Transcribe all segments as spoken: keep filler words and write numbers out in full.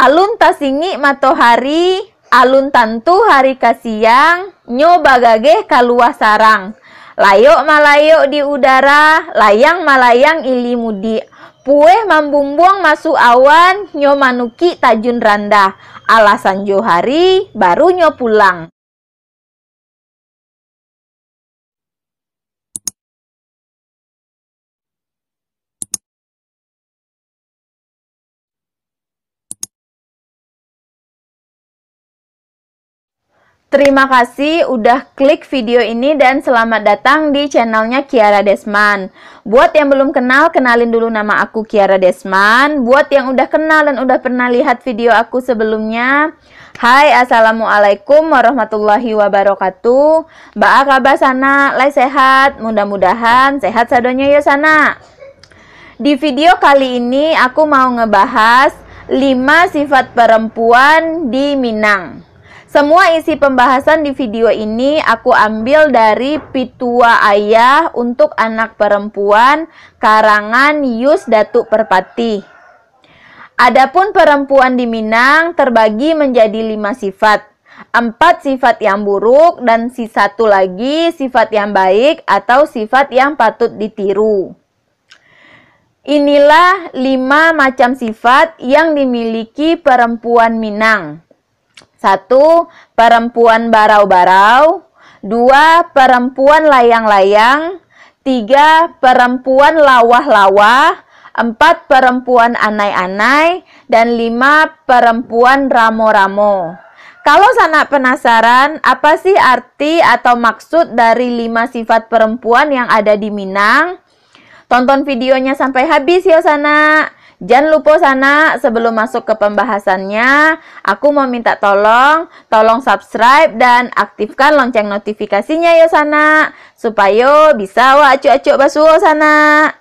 Alun tasingik matohari, alun tantu hari ka siang, nyo bagageh kalua sarang. Layok malayok di udara, layang malayang ili mudik. Pueh mambumbuang masuak awan, nyo manukik tajun randah. Alah sanjo hari, baru nyo pulang. Terima kasih udah klik video ini dan selamat datang di channelnya Kiara Desman. Buat yang belum kenal, kenalin dulu nama aku Kiara Desman. Buat yang udah kenal dan udah pernah lihat video aku sebelumnya, hai, assalamualaikum warahmatullahi wabarakatuh. Baa kaba sanak? Lai sehat? Mudah-mudahan sehat sadonyo yo sanak. Di video kali ini aku mau ngebahas lima sifat perempuan di Minang. Semua isi pembahasan di video ini aku ambil dari Pituah Ayah untuk Anak Perempuan karangan Yus Datuk Perpatih. Adapun perempuan di Minang terbagi menjadi lima sifat. Empat sifat yang buruk dan si satu lagi sifat yang baik atau sifat yang patut ditiru. Inilah lima macam sifat yang dimiliki perempuan Minang. Satu, perempuan barau-barau. Dua, perempuan layang-layang. Tiga, perempuan lawah-lawah. Empat, perempuan anai-anai. Dan lima, perempuan ramo-ramo. Kalau sanak penasaran, apa sih arti atau maksud dari lima sifat perempuan yang ada di Minang? Tonton videonya sampai habis yo sanak. Jan lupo sanak, sebelum masuk ke pembahasannya, aku mau minta tolong, tolong subscribe dan aktifkan lonceng notifikasinya yo sanak, supayo bisa awak acok-acok basuo sanak.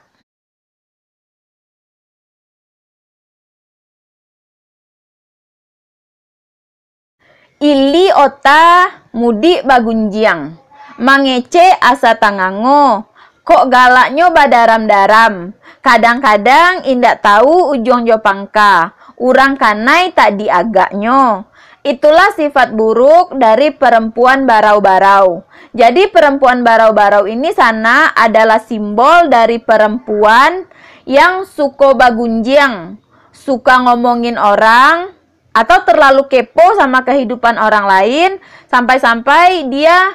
Ili ota, mudik bagunjiang, mangecek asa tangango, kok galaknyo badaram-daram, kadang-kadang indak tahu ujuang jo pangka, urang kanai tak diagaknyo. Itulah sifat buruk dari perempuan barau-barau. Jadi, perempuan barau-barau ini sanak adalah simbol dari perempuan yang suko bagunjiang, suka ngomongin orang, atau terlalu kepo sama kehidupan orang lain, sampai-sampai dia,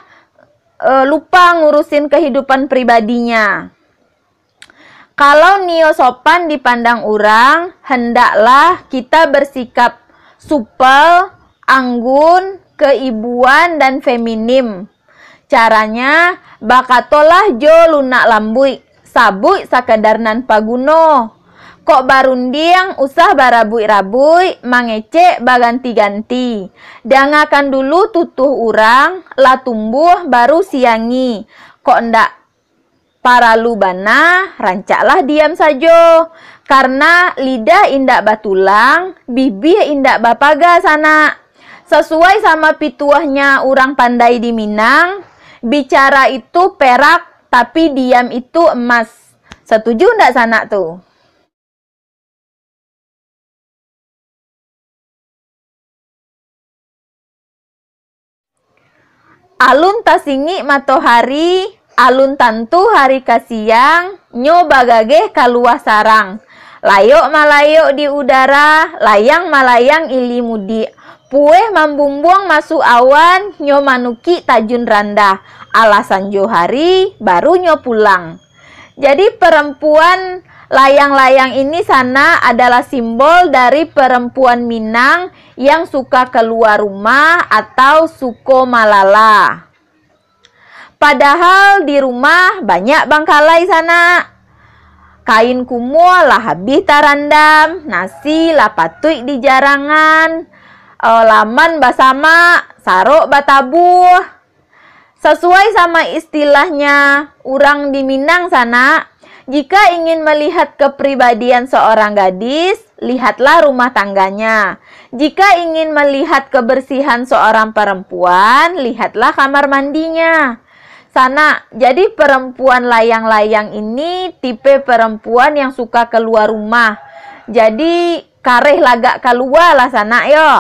eh, lupa ngurusin kehidupan pribadinya. Kalau nio sopan dipandang urang, hendaklah kita bersikap supel, anggun, keibuan, dan feminim. Caranya, bakatolah jo lunak lambuik, sabuik sakadar nan paguno. Kok barundiang usah barabuik-rabuik, mangecek baganti-ganti. Dangakan dulu tutuah urang, lah tumbuah baru siangi. Kok ndak paralu bana, rancaklah diam sajo. Karena lidah indak batulang, bibia indak bapaga sanak. Sasuai sama pituahnyo urang pandai di Minang, bicara itu perak, tapi diam itu emas. Satuju ndak sanak tu? Alun tasingik matohari, alun tantu hari ka siang, nyo bagageh kalua sarang. Layok malayok di udara, layang malayang ili mudik. Pueh mambumbuang masuak awan, nyo manukik tajun randah. Alah sanjo hari, baru nyo pulang. Jadi, perempuan layang-layang ini sanak adalah simbol dari perempuan Minang yang suka keluar rumah atau suko malala. Padahal di rumah banyak bangkalai sanak. Kain kumuah lah habih tarandam, nasi lah patuik di jarangan, eh, laman basamak, sarok batabuah. Sasuai sama istilahnya urang di Minang sanak, jika ingin melihat kepribadian seorang gadis, lihatlah rumah tangganya. Jika ingin melihat kebersihan seorang perempuan, lihatlah kamar mandinya. Sanak, jadi perempuan layang-layang ini tipe perempuan yang suka keluar rumah. Jadi, kareh lagak kalua lah sanak yo.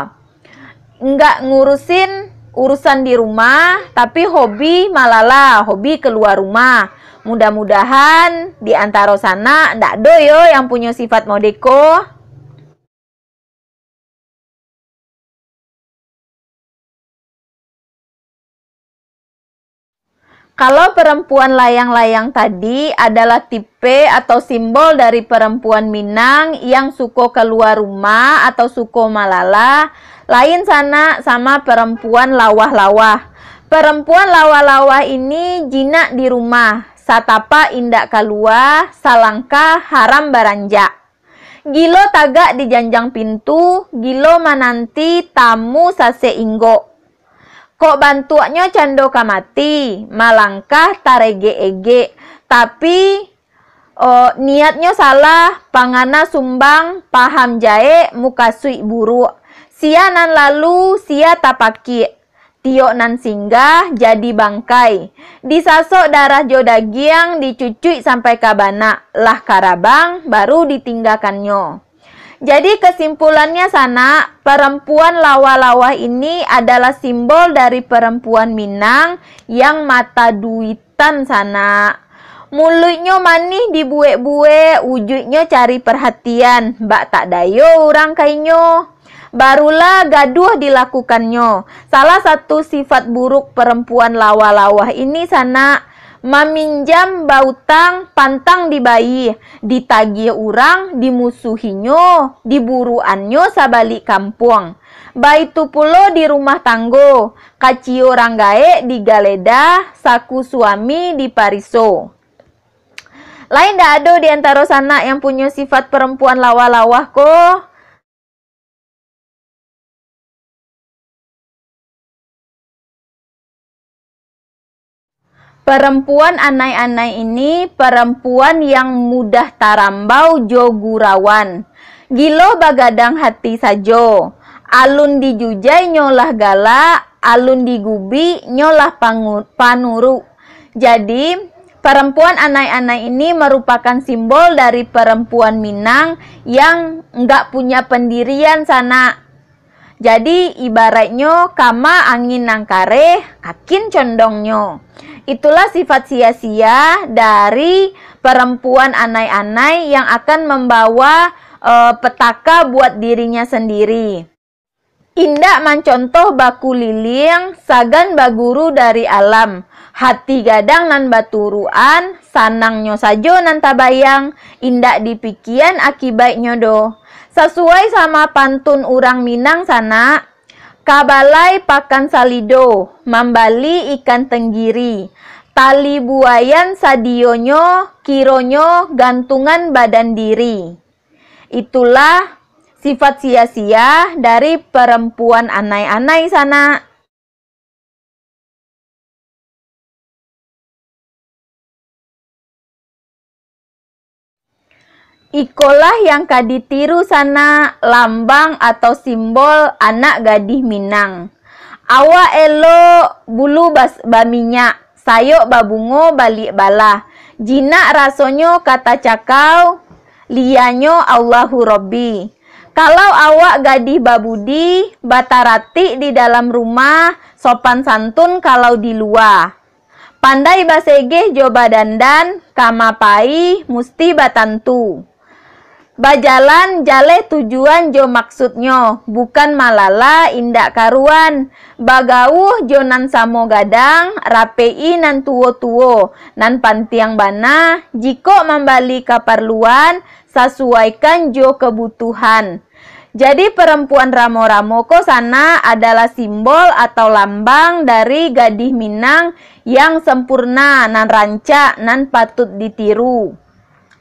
Nggak ngurusin urusan di rumah, tapi hobi malala, hobi keluar rumah. Mudah-mudahan di antaro sanak ndak ado yo yang punyo sifat modeko. Kalau perempuan layang-layang tadi adalah tipe atau simbol dari perempuan Minang yang suko kalua rumah atau suko malala, lain sanak sama perempuan lawah-lawah. Perempuan lawah-lawah ini jinak di rumah, satapak indak kalua, salangkah haram baranjak. Gilo tagak di janjang pintu, gilo mananti tamu sasek inggok. Kok bantuaknyo cando ka mati, malangkah taregek-egek, tapi, o, niatnyo salah, pangana sumbang, paham jaek, mukasuik buruak. Sia nan lalu, sia tapakik. Tiok nan singgah jadi bangkai, disasok darah jo dagiang, dicucuik sampai ka banak, lah karabang, baru ditinggakannyo. Jadi, kesimpulannyo sanak, perempuan lawah-lawah ini adalah simbol dari perempuan Minang yang mata duitan sanak. Muluiknyo manih dibuek-buek, ujuiknyo cari perhatian, bak tak dayo urang ka inyo. Barulah gaduah dilakukannyo. Salah satu sifat buruk perempuan lawah-lawah ini sanak, maminjam bautang pantang dibayie, ditagih urang, dimusuhinyo, diburuannyo sabalik kampuang. Baitu pulo di rumah tanggo, kaciyo rang gaek digaledah, saku suami dipariso. Lain ndak ado di antaro sanak yang punyo sifat perempuan lawah-lawah ko. Perempuan anai-anai ini perempuan yang mudah tarambau jo gurauan. Gilo bagadang hati sajo. Alun dijujai nyo lah galak, alun digubik nyo lah pangu-, panuruk. Jadi, perempuan anai-anai ini merupakan simbol dari perempuan Minang yang nggak punya pendirian sanak. Jadi, ibaratnyo kama angin nan kareh, kakin condongnyo. Itulah sifat sia-sia dari perempuan anai-anai yang akan membawa, eh, petaka buat dirinya sendiri. Indak mancontoh bakuliliang, sagan baguru dari alam. Hati gadang nan baturuan, sanangnyo sajo nan tabayang, indak dipikian akibaiknyo doh. Sasuai sama pantun urang Minang sanak, ka balai pakan salido, mambali ikan tenggiri. Tali buayan sadionyo, kironyo gantungan badan diri. Itulah sifat sia-sia dari perempuan anai-anai sanak. Ikolah yang ka ditiru sanak lambang atau simbol anak gadih Minang. Awak elok, bulu bas-, baminyak, sayok babungo baliak balah, jinak rasonyo ka tacakau, lianyo Allahu Rabbi. Kalau awak gadih babudi, bataratik di dalam rumah, sopan santun kalau di lua. Pandai basegeh jo badandan, kama pai musti batantu. Bajalan jaleh tujuan jo maksudnyo, bukan malala indak karuan. Bagauah jo nan samo gadang, rapek-i nan tuo-tuo. Nan pantiang bana, jikok mambali kaparluan, sasuaikan jo kabutuhan. Jadi, perempuan ramo-ramo ko sanak adalah simbol atau lambang dari gadih Minang yang sempurna, nan rancak, nan patut ditiru.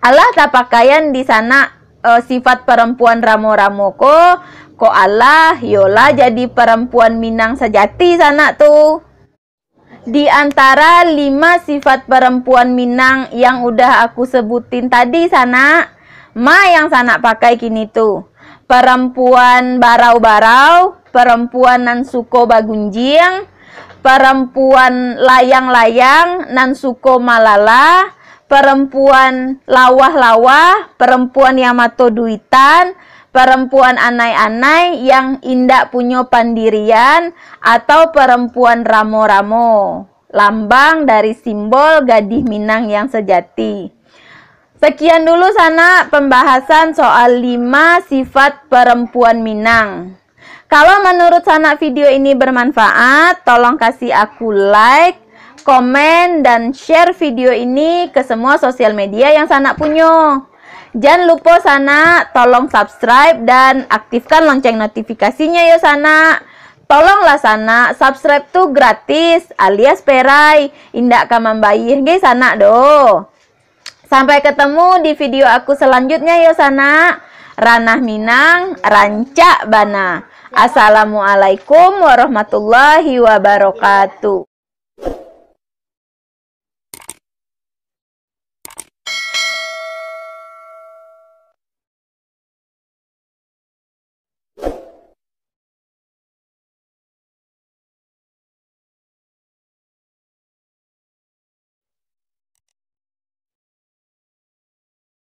Alah tapakaian di sanak, eh, sifat perempuan ramo-ramo ko, kok alah, yolah jadi perempuan Minang sajati sanak tu. Di antara lima sifat perempuan Minang yang udah aku sebutin tadi, sanak, ma yang sanak pakai kini tu? Perempuan barau-barau, perempuan nan suko bagunjiang, perempuan layang-layang nan suko malala, perempuan lawah-lawah, perempuan yang mato duitan, Perempuan anai-anai yang indak punyo pandirian atau perempuan ramo-ramo, lambang dari simbol gadih Minang yang sejati. Sekian dulu sanak pembahasan soal lima sifat perempuan Minang. Kalau menurut sanak video ini bermanfaat, tolong kasih aku like, komen, dan share video ini ke semua sosial media yang sanak punyo. Jan lupo sanak, tolong subscribe dan aktifkan lonceng notifikasinya yo sanak. Tolonglah sanak, subscribe tu gratis alias perai, indak ka mambayih ge sanak doh. Sampai ketemu di video aku selanjutnya yo sanak. Ranah Minang, rancak bana. Assalamualaikum warahmatullahi wabarakatuh.